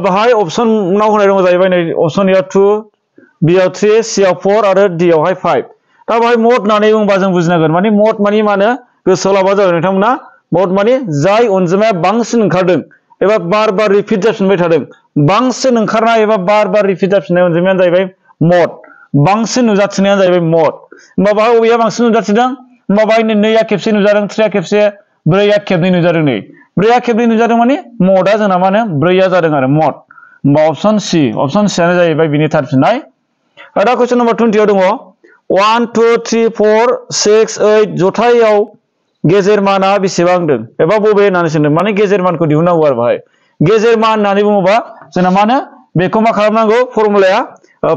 बाहाय अपसनाव होनाय दङ जाहैबाय नै अपसन ए 2 बि आव 3 सि आव 4 आरो डि आवहाय 5 दा बाहाय मड होननानै बुंबा जों बुजिनांगोन माने मड माने मा होनो गोसोआव लाबा जाबाय नोंथांमोना मड माने जाय अनजिमाया बांसिन ओंखारदों एबा बार बार रिपिट जाफिनबाय थादों बांसिन ओंखारनाय एबा बार बार रिपिट जाफिननाय अनजिमायानो जाहैबाय मड बांसिन नुजाथिनायानो जाहैबाय मड होमबा बाहाय बबेया बांसिन नुजाथिदों होमबा बाहाय 2 खेबसे नुजादों 3 खेबसे 4 खेबनै नुजादों नै 4 खेबनै नुजादों माने मडआ जोंना मा होनो 4 जादों आरो मड होमबा अपसन सि आनो जाहैबाय बिनि थार फिननाय दा कुइसन नम्बर 20 आव दङ 1 2 3 4 6 8 जथायाव गेजेर माना बेसेबां होनदों एबा बबे होननानै सोंदों माने गेजेर मानखौ दिहुननांगौ आरो बाहाय गेजेर मान होननानै बुङोबा जोंना मा होनो बेखौ मा खालामनांगौ फर्मुलाया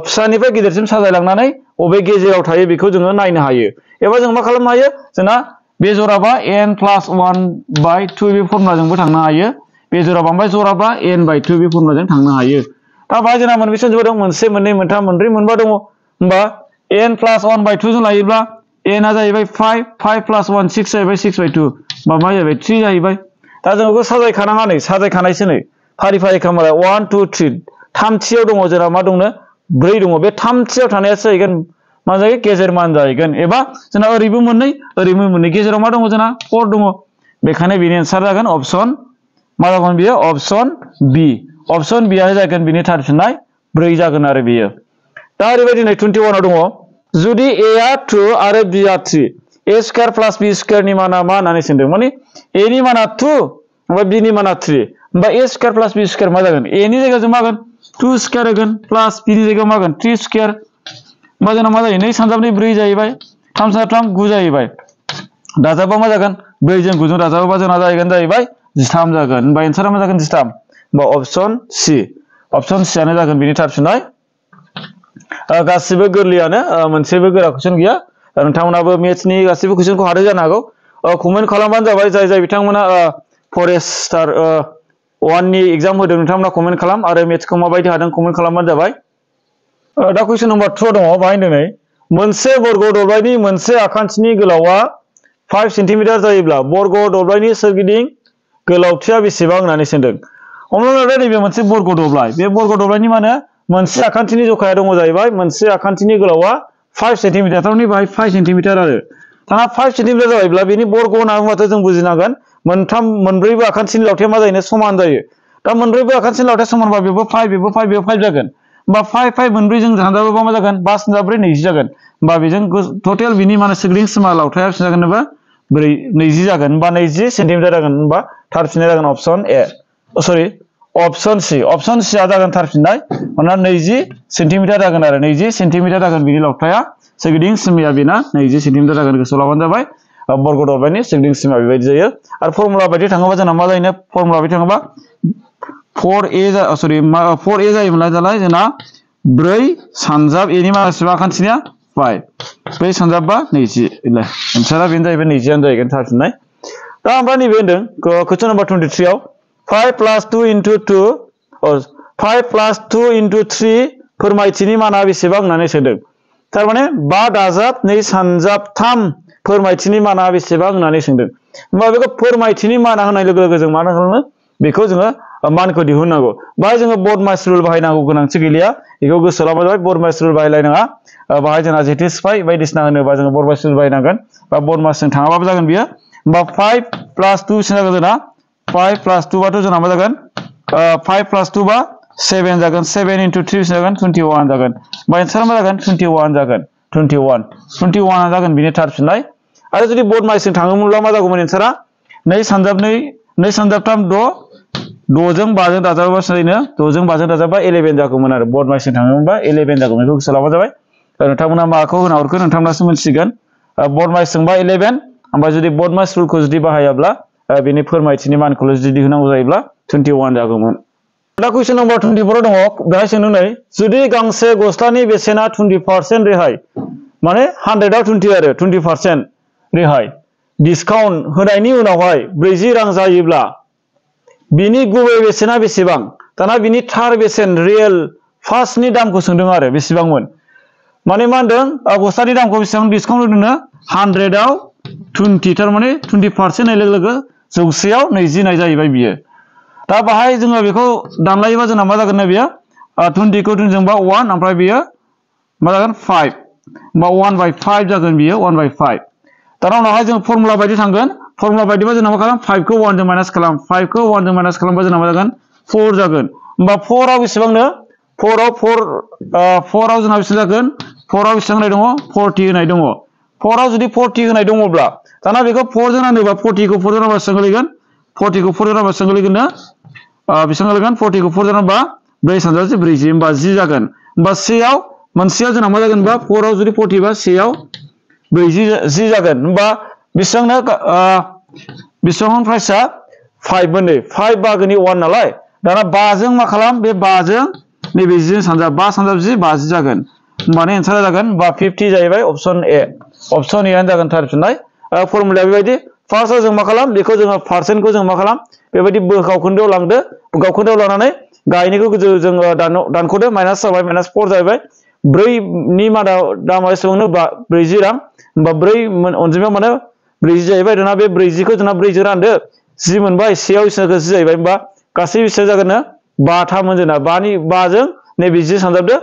फिसानिफ्राय गिदिरसिम साजायलांनानै बबे गेजेराव थायो बेखौ जोङो नायनो हायो एबा जों मा खालामनो हायो जोंना बे जराबा n + 1/2 बे फर्मुलाजोंबो थांनो हायो बे जराबा ओमफ्राय जराबा n/2 बे फर्मुलाजों थांनो हायो दा बाहाय जोंना मोनबेसे अनजिमा दं मोनसे मोननै मोनथाम मोनब्रै मोनबा दङ होमबा n + 1/2 जों लायोब्ला n आ जाहैबाय 5 + 1 6 जाहैबाय 6/2 होमबा मा जाहैबाय 3 जाहैबाय दा जों बेखौ साजायखानाङा नै साजायखानायसो नै फारि फारि खालामबाय 1 2 3 थामथियाव दङ जोंना मा दंनो 4 दङ बे थामथियाव थानायासो जाहैगोन मा जायो गेजेर मान जाहैगोन एबा जोंना ओरैबो मोननै ओरैबो मोननै गेजेराव मा दङ जोंना 4 दङ बेखायनो बेनि एन्सार जागोन ऑप्शन मा जागोन बियो ऑप्शन बी ऑप्शन बी आ जागोन बिनि थार फिननाय 4 जागोन आरो बियो दा ओरैबायदि नै 21 आव दङ जुदि a आ 2 आरो b आ 3 a² + b² नि माना मा होननानै सोंदों माने a नि माना 2 ओमफ्राय b नि माना 3 होमबा a² + b² मा जागोन a नि जायगायाव जों मा होगोन 2² होगोन प्लास b नि जायगायाव मा होगोन 3² होमबा जोंना मा जायो 2 सानजाब 4 जाहैबाय 3 सानजाब 3 9 जाहैबाय दाजाबा मा जागोन 4 जों 9 जों दाजाबा जोंना जाहैबाय 13 जागोन होमबा एन्सारा मा जागोन 13 होमबा ऑप्शन सी आनो जागोन बिनि थार फिननाय गासिबो गोरलैयानो मोनसेबो गोरा कुइसन गैया नोंथांमोनाबो मेथ्सनि गासिबो कुइसनखौ हादों जानो हागौ कमेन्ट खालामबानो जाबाय जाय बिथांमोना फरेस्टार 1 नि एग्जाम होदों नोंथांमोना कमेन्ट खालाम आरो मेथ्सखौ माबायदि हादों कमेन्ट खालामबानो जाबाय दा कुइसन नम्बर 2 दङ बाहाय नै मोनसे बर्ग दब्लायनि मोनसे आखान्थिनि गोलावआ 5 सेन्टिमिटार जायोब्ला बर्ग दब्लायनि सोरगिदिं गोलावथिया बेसेबां होननानै सोंदों हमना लादो नैबे मोनसे बर्ग दब्लाय बे बर्ग दब्लायनि माने मोनसे आखान्थिनि जखाया दङ जाहैबाय मोनसे आखान्थिनि गोलावआ 5 सेन्टिमिटार थारमाने बाहाय 5 सेन्टिमिटार आरो दाना 5 सेन्टिमिटार जायोब्ला बेनि बर्ग होनना बुङोबाथ' जों बुजिनांगोन मोनब्रैबो आखान्थिनि लावथाया मा जायो समान जायो दा मोनब्रैबो आखान्थिनि लावथाया समानबा बेबो 5 बेबो 5 बेबो 5 जागोन होमबा 5 मोनब्रै जों सानजाबोबा मा जागोन 5 सानजाब 4 20 जागोन होमबा बेजों टटेल बिनि माने सोरगिदिं सिमा लावथाया बेसेबां जागोन होनबा 20 जागोन होमबा 20 सेन्टिमिटार जागोन होमबा थार फिननाया जागोन ऑप्शन ए ऑप्शन सी आ जागोन थार फिननाय माने 20 सेन्टिमिटार जागोन आरो 20 सेन्टिमिटार जागोन बिनि लावथाया सोरगिदिं सिमाया बेना 20 सेन्टिमिटार जागोन गोसोआव लाबानो जाबाय बर्ग दब्लायनि सोरगिदिं सिमा बेबायदि जायो आरो फर्मुला बायदि थाङोबा जोंना मा जायो फर्मुला बायदि थाङोबा 4a जायोमोनलाय दालाय जोंना 4 सानजाब a नि माना बेसेबां आखान्थिनिया 5 4 सानजाब 20 एन्सारा बेनो जाहैबाय 20 आनो जाहैगोन थार फिननाय दा ओमफ्राय नैबे होनदों कुइसन नम्बर 23 आव 5 + 2 × 3 फोरमायथिनि माना बेसेबां होननानै सोंदों थारमाने 5 दाजाब 2 सानजाब 3 फोरमायथिनि माना बेसेबां होननानै सोंदों होमबा बेखौ फोरमायथिनि माना होनाय लोगो लोगो जों मा खालामो बेखौ जोङो मानखौ दिहुननांगौ बाहाय जोङो बर्डमास रुल बाहायनांगौ गोनांथि गैलिया बेखौ गोसोआव लाबानो जाबाय बर्डमास रुल बाहायलायनाङा बाहाय जोंना जेटिस्फाइ बायदिसिना होनोबा जोङो बर्डमास रुल बाहायनांगोन बा बर्डमासजों थाङाबाबो जागोन बियो होमबा 5 + 2 जागोन जोंना 5 + 2 बाथ' जोंना मा जागोन 5 + 2 बा 7 जागोन 7 × 3 जागोन 21 जागोन होमबा एन्सारा मा जागोन 21 जागोन 21 जागोन बिनि थार फिननाय आरो जुदि बर्डमासजों थाङोमोनब्ला मा जागौमोन एन्सारा 2 सानजाब 2 2 सानजाब 3 6 जों 5 जों दाजाबोबा सोलायनो 6 जों 5 जों दाजाबा 11 जागौमोन आरो बर्डमासजों थाङोमोनबा 11 जागौमोन बेखौ गोसोआव लाबानो जाबाय नोंथांमोना माखौ होना हरखो नोंथांमोनासो मोनथिगोन बर्डमासजोंबा 11 ओमफ्राय जुदि बर्डमास रुलखौ जुदि बाहायाब्ला बेनि फोरमायथिनि मानखौल' जुदि दिहुननांगौ जायोब्ला 21 जागौमोन दा कुइसन नम्बर 24 दङ बेहाय सोंदों नै जुदि गांसे गस्लानि बेसेना 20% रेहाय माने 100 आव 20 आरो 20% रेहाय डिसकाउन्ट होनायनि उनावहाय 40 रां जायोब्ला बिनि गुबै बेसेना बेसेबां दाना बिनि थार बेसेन रियेल फार्स्टनि दामखौ सोंदों आरो बेसेबांमोन माने मा होनदों गस्लानि दामखौ बेसेबां डिसकाउन्ट होदोंनो 100 आव 20 थारमाने 20% होनाय लोगो लोगो 100 आव 20 होनाय जाहैबाय बियो दा बाहाय जोङो बेखौ दानलायोबा जोंना मा जागोन बियो 20 खौ 2 जोंबा 1 ओमफ्राय बियो मा जागोन 5 होमबा 1/5 जागोन बियो 1/5 दाना उनावहाय जों फर्मुला बायदि थांगोन फर्मुला बायदिबा जोंना मा खालाम 5 खौ 1 जों माइनास खालाम 5 खौ 1 जों माइनास खालामबा जोंना मा जागोन 4 जागोन होमबा 4 आव बेसेबांनो 4 आव जोंना बेसेबां जागोन 4 आव बेसेबां होनाय दङ 40 होनाय दङ 4 आव जुदि 40 होनाय दङब्ला दाना बेखौ 4 जों रानोबा 40 खौ 4 जों रानबा बेसेबां गोलैगोन 40 खौ 4 जों रानबा बेसेबां गोलैगोन ना बेसेबां गोलैगोन 40 खौ 4 जों रानबा 4 सानजाब 40 होमबा 10 जागोन होमबा मोनसेयाव जोंना मा जागोन होनबा 4 आव जुदि 40 बा 1 आव 10 जागोन होमबा बेसेबां प्राइसआ 5 मोननै 5 बाहागोनि 1 नालाय दाना 5 जों मा खालाम बे 5 जों नैबे 10 सानजाब 5 सानजाब 10 50 जागोन होमबानो एन्सारा जागोन बा 50 जाहैबाय ऑप्शन ए आनो जागोन थार फिननाय फर्मुलाया बेबायदि फार्स्टआव जों मा खालाम बेखौ जोङो पार्सेन्टखौ जों मा खालाम बेबायदि गावखोन्दोआव लांदो गावखोन्दोआव लानानै गायनिखौ जोङो दानख'दो माइनास जाबाय माइनास 4 जाहैबाय 4 नि मादाव दामा एसेबांनो 40 रां होमबा 4 अनजिमायाव माने 40 जाहैबाय दाना बे 40 खौ जोंना 4 जों रानदो 10 मोनबाय सेयाव इसेबां 10 जाहैबाय होमबा गासै बेसेबां जागोन 5 था मोनजोना 5 नि 5 जों नैबे 10 सानजाबदो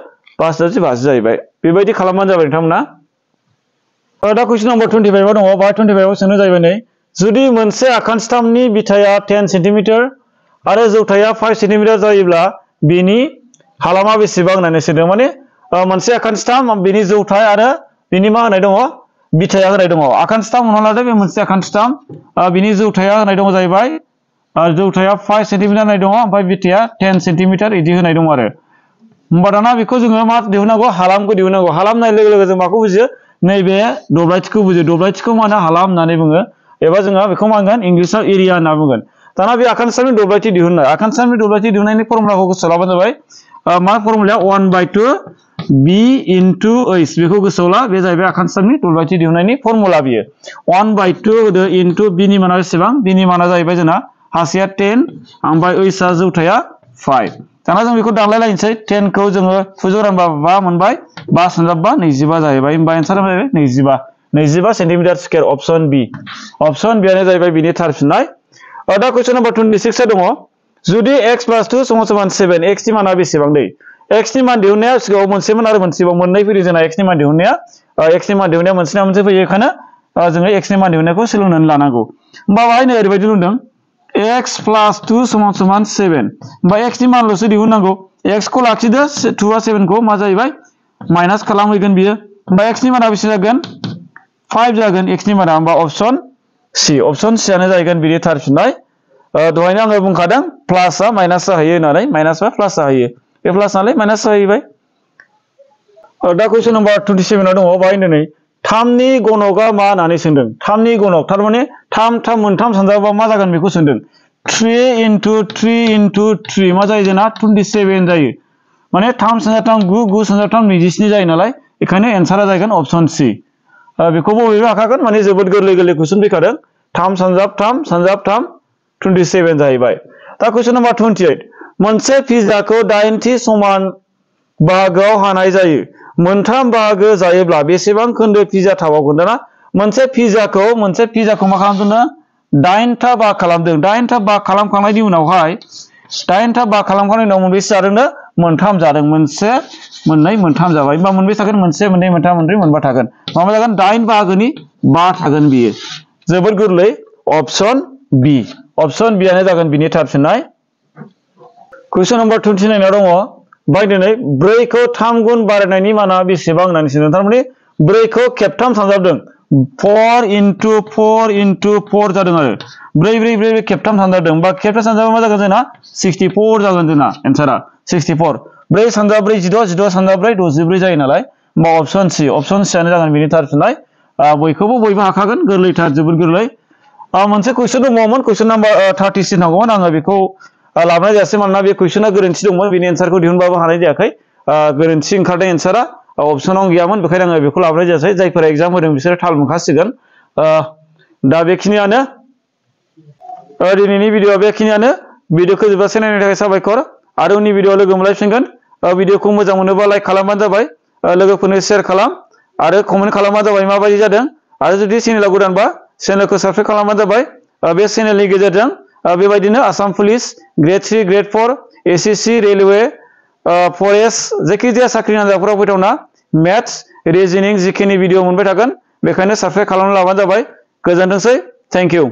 5 + 50 जाहैबाय बेबायदि खालामबानो जाबाय नोंथांमोना दा कुइसन नम्बर 25 आव दङ बा 25 आव सोंनो जाहैबाय नै जुदि मोनसे आखान्थिथामनि बिथाया 10 सेन्टिमिटार आरो जौथाया 5 सेन्टिमिटार जायोब्ला बिनि हालामा बेसेबां होननानै सोंदों माने मोनसे आखान्थिथाम बिनि जौथाय आरो बिनि मा होनाय दङ बिथाया होनाय दङ आखान्थिथाम हमना लादो बे मोनसे आखान्थिथाम बिनि जौथाया होनाय दङ जाहैबाय जौथाया 5 सेन्टिमिटार होनाय दङ ओमफ्राय बिथाया 10 सेन्टिमिटार इदि होनाय दङ आरो होमबा दाना बेखौ जोङो मा दिहुननांगौ हालामखौ दिहुननांगौ हालाम होननाय लोगो लोगो जों माखौ बुजियो नैबे दब्लायथिखौ बुजियो दब्लायथिखौ मा होनो हालाम होननानै बुङो एबा जोङो बेखौ मा होनगोन इंलिसाव एरिया होनना बुंगोन दाना बे आखान्थिथामनि दब्लायथि दिहुननाय आखान्थिथामनि दब्लायथि दिहुननायनि फर्मुलाखौ गोसोआव लाबानो जाबाय मा फर्मुलाया 1/2 b into h बेखौ गोसोआव ला बे जाहैबाय आखान्थिथामनि दब्लायथि दिहुननायनि फर्मुला बियो 1/2 होदो into b नि माना बेसेबां b नि माना जाहैबाय जोंना हासिया 10 ओमफ्राय h आ जौथाया 5 दाना जों बेखौ दानलायलायनोसै 10 खौ जोङो फुजौ रानबा 5 मोनबाय 5 सानजाबबा 25 जाहैबाय होमबा एन्सारा जाहैबाय 25 सेन्टिमिटार स्क्वायर ऑप्शन बी आनो जाहैबाय बिनि थार फिननाय दा क्वेश्चन नम्बर 26 आ दङ जुदि x + 2 = 7 x नि माना बेसेबां दै x नि मान दिहुननाया सिगाङाव मोनसेमोन आरो मोनसेबाव मोननै फैदों जोंना x नि मान दिहुननाया मोनसे ना मोनसे फैयो बेखायनो जोङो x नि मान दिहुननायखौ सोलोंनानै लानांगौ होमबा बाहाय नै ओरैबायदि नुदों x + 2 = 7 होमबा x नि मानल'सो दिहुननांगौ x खौ लाखिदो 2 आ 7 खौ मा जाहैबाय माइनास खालामहैगोन बियो होमबा x नि माना बेसे जागोन 5 जागोन x नि माना होमबा ऑप्शन C आनो जाहैगोन बिनि थार फिननाय दहायनो आङो बुंखादों प्लासआ माइनास जाहैयो होननानै माइनासआ प्लास जाहैयो बे प्लास नालाय माइनास जाहैबाय दा क्वेश्चन नम्बर 27 आव दङ बाहाय नै 3 नि गणकआ मा होननानै सोंदों 3 नि गणक थारमाने 3 मोनथाम सानजाबा मा जागोन बेखौ सोंदों 3 * 3 * 3 मा जायो जोंना 27 जायो माने 3 × 3 9 9 × 3 27 जायो नालाय बेखायनो एन्सारा जागोन ऑप्शन C बेखौ बबेबा हाखागोन माने जोबोद गोरलै कुइसन फैखादों 3 × 3 = 3 27 जाहैबाय दा क्वेश्चन नम्बर 28 मोनसे पिज्जाखौ 8 थि समान बाहागोआव हानाय जायो मोनथाम बाहागो जायोब्ला बेसेबां खोन्दो पिज्जा थाबावगोन दाना मोनसे पिज्जाखौ मा खालामदों 8 था बाहाग खालामदों 8 था बाहाग खालामखांनायनि उनावहाय 8 था बाहाग खालामखांनायनि उनाव मोनबेसे जादोंनो मोनथाम जादों मोनसे मोननै मोनथाम जाबाय होमबा मोनबेसे थागोन मोनसे मोननै मोनथाम मोनब्रै मोनबा थागोन मा जागोन 8 बाहागोनि 5 थागोन बियो जोबोद गोरलै ऑप्शन बी आनो जागोन बिनि थार फिननाय क्वेश्चन नम्बर 29 आव दङ बाय दिनै 4 खौ 3 गुन बारायनायनि माना बेसेबां होननानै सोंदों थारमाने 4 खौ खेबथाम सानजाबदों 4 * 4 * 4 जादों आरो 4 खेबथाम सानजाबदों बा खेबथाम सानजाबा मा जागोन जोंना 64 जागोन जोंना एन्सारा 64 4 सानजाब 4 16 16 सानजाब 4 64 जायो नालाय होमबा ऑप्शन C आनो जागोन बिनि थार फिननाय बयखौबो हाखागोन गोरलैथार जोबोद गोरलै मोनसे कुइसन दंबावोमोन कुइसन नम्बर 36 नांगौमोन आङो बेखौ लाबोनाय जायासै मानोना बे कुइसना गोरोन्थि दंमोन बेनि एन्सारखौ दिहुनबाबो हानाय जायाखै गोरोन्थि ओंखारदों एन्सारा ऑप्शनाव गैयामोन बेखायनो आङो बेखौ लाबोनाय जायासै जायफोरा एग्जाम होदों बिसोरो थाल मोनखासिगोन दा बेखिनियानो दिनैनि भिडिअआ बेखिनियानो भिडिअखौ जोबजासे नायनायनि थाखाय साबायखर आरो उननि भिडिअआव लोगो मोनलायफिनगोन भिडिअखौ मोजां मोनोबा लाइक खालामबानो जाबाय लोगोफोरनो शेयार खालाम आरो कमेन्ट खालामबानो जाबाय माबायदि जादों आरो जुदि चेनेलाव गोदानबा चेनेलखौ साबस्क्राइब खालामबानो जाबाय बे चेनेलनि गेजेरजों बेबायदिनो Assam police grade 3 grade 4 SSC railway forest जायखिजाया साख्रि आनजादफोराव फैथावना मैथ्स रिजनिं जिखिनि भिडिअ मोनबाय थागोन बेखायनो साबस्क्राइब खालामना लाबानो जाबाय गोजोनथोंसै थेंक इउ